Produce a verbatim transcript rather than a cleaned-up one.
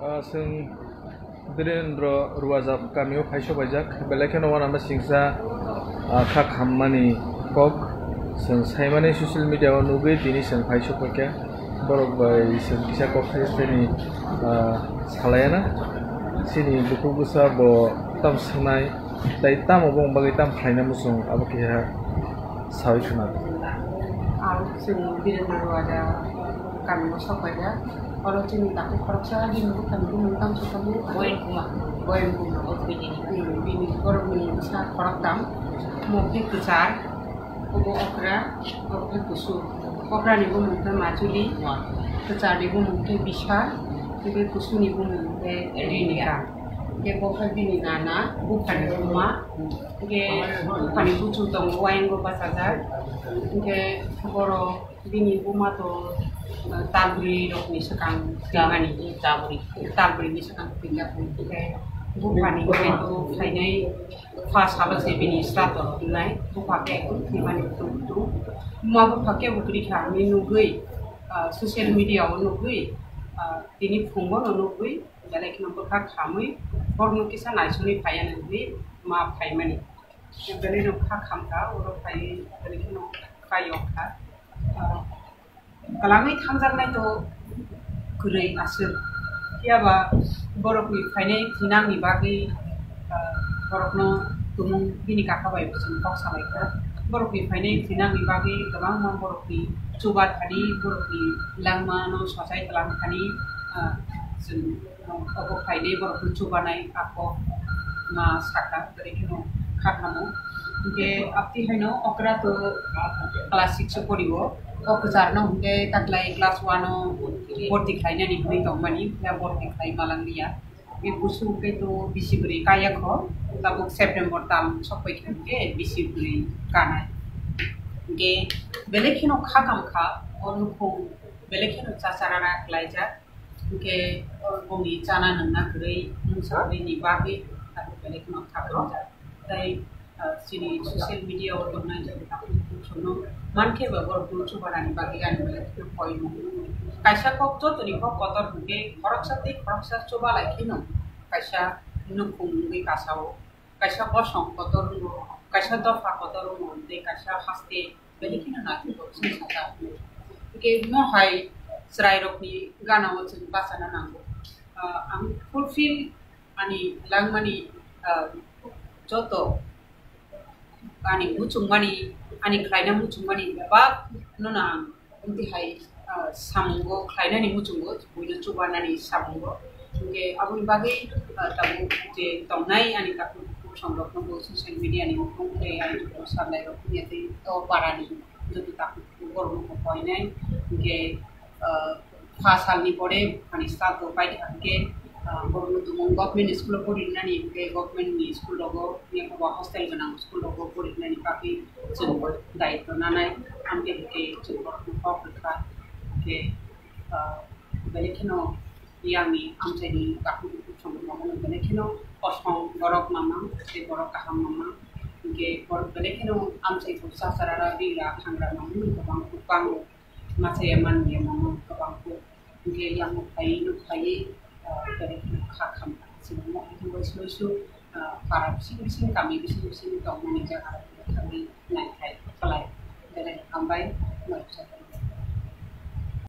Ah, chwng Birendra Ruajap kamio phai sobaijak, belai kheno uanama singsa, ah, kha khammani kok chwng saimani social media o nugwi tini chwng phai sokphaikha. Borok bai chwng kisa kok sai saini, ah, salaiana. Chini bukhuk bwsa bo tam swngnai, tei tamo bongni bagwi tam khlaina muchung abo keha saui khna. Ang chwng Birendra Ruajap kamio sokphaikha. Oro chini takhuk khoroksa bini buphani bumung tamo se tamo? Boyan Kumar. Boyan Kumar. Hmm, bini borokni bwsa khoroktham. Omo khe kwchar, obo okra, obo khe kusu. Okrani bumung khe Majuli, kwcharni bumung khe Bisha, tei kusuni bumung khe Rinika. Khe bo khe bini nana, buphani buma, khe buphani buchung tongo, wayango bachajak. Khe borok Bini buma to, uh, talbri rokni swkang twimani. Talbri. Talbri ni swkang twinani. Buphani khe to phainai pha salo se bini srato rok wngnai. Bupha khe twimani kutung kutung. Buma bupha khe bo kwrwi kha hinwi nugwi, uh, social media o nugwi, uh, tini phungo no nugwi, belai kheno bwkha khamwi borokno kisa naisingwi phaiya hinwi ma phaimani. Belai no kha khamkha, oro phaiwi belai kheno kha yokha. Ah, kwlangwi thangjaknai to kwrwi aswk. Phiyaba borokni phainai thinangni bagwi, ah, borokno tumung bini kaka bai bo chwng kok salaikha. Borokni phainai thinangni bagwi kwbangma borokni chubathani, borokni langmano sochai twlangthani, ah, chwng Obo phainai borokno chubanai a kok ma saka, belai kheno kha khamo. Hinkhe aboni haino okra to class six o porio. O kwcharno hinkhe taklai class one o borti khlainani hinwi tongmani, phiya borti khlai malangliya. Bini busu hinkhe to bisi bwrwi kaya kho, tabuk September tal sokpai khe hinkhe bisi bwrwi kanai. Hinkhe belai kheno kha kam kha, o nukhung belai kheno chacharara khlaijak. Hinkhe bongni chana nwngna kwrwi, mungsa kwrwini bagwi tabuk belai kheno kha khamjak. Tei, ah, chini social media o tongnai jagwi tabuk sono mankhe ba borok no chubanani bagwi ani belai kheno koi mung. Kaisa kok jotoni kok kotor hinkhe khoroksa tei khoroksa chubalai kheno kaisa nukhung wngwi kasao. Kaisa bosong kotor wngo, kaisa dopha kotor wngo, tei kaisa haste belai kheno naithok chwng sajak. Hinkhe mohai chwrairokni ganao chwng bachana nango. Ah, ang fulfill ani langmani, ah, joto ani muchungmani, ani khlaina muchungmani bebak no ang Amtwi hai, ah, samungo khlainani muchungo, buino chubanani samungo. Hinkhe aboni bagwi, ah, tabuk je tongnai ani takhuk bukhuk songrokno bo social media ni mukhung tei ani joto sanlairok wngya tei o parani joto takhuk bukhuk borokno bo koinai. Hinkhe, ah, pha salni pore ani staff rok paikha hinkhe, ah, borokno tumung government school o porinani hinkhe government ni school rogo yakhoba hostel gwnang school rogo porinani bagwi chwng daityo nanai, amtwi hinkhe chwng borokno kok rwkha. Hinkhe, ah, belai kheno yangni amchaini takhuk bukhuk songwi mano belai kheno kosong borok mama tei borok kaham mama. Hinkhe borok belai kheno amchai bo chacharara bigra thangra mama kwbang kwbang machaya manliya mama kwbang kuk. Hinkhe yang nuk phaiwi nuk phaiwi, ah, belai kheno kha khamkha. Chwng nok bisingo sui sui, ah, para bising bising, kami bising bising tongmani jaga rok thangwi naikhai khlai. Belai hambai,